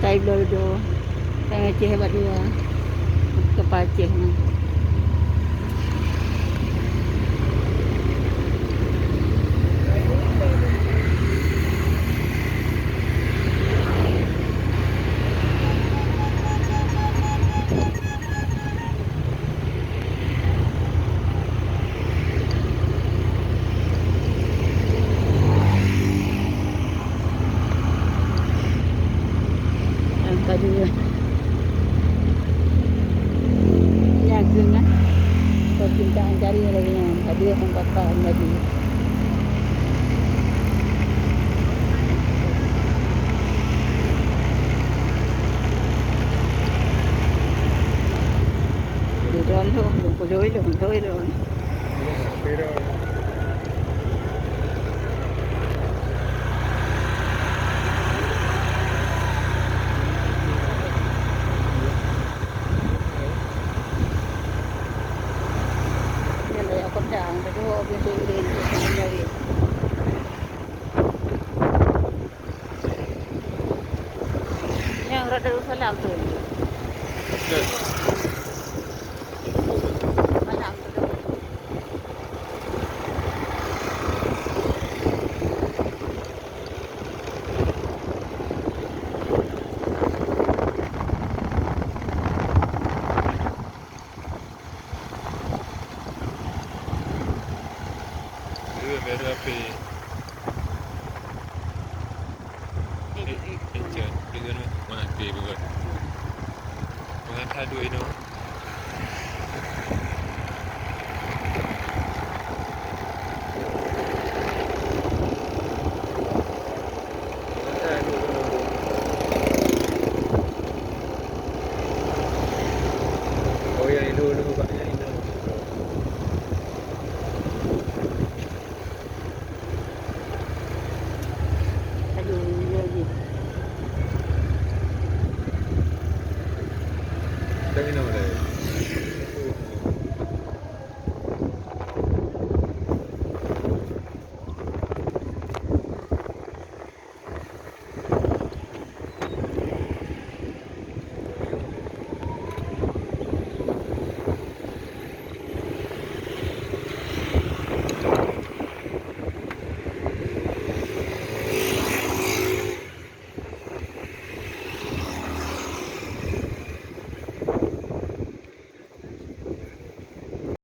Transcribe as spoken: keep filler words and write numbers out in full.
Pakai bloe dudoe. Tanyoe Aceh hebat dua. Kapal Aceh nyan. Angka dua. Nyan keuh nyan. Percintaan cari lagi nyan. Angka dua, angka empat, angka dua. Di dalam tu, belum puluh, belum puluh, belum. Nyang rot Darussalam tu. Salam tu. Dua merah api. Eh, eh, cek. Dua mana api bukan? Mengata dua ini. Oh ya, itu dulu Pak, ya, itu. Aduh, iya, iya. Dah minum dah.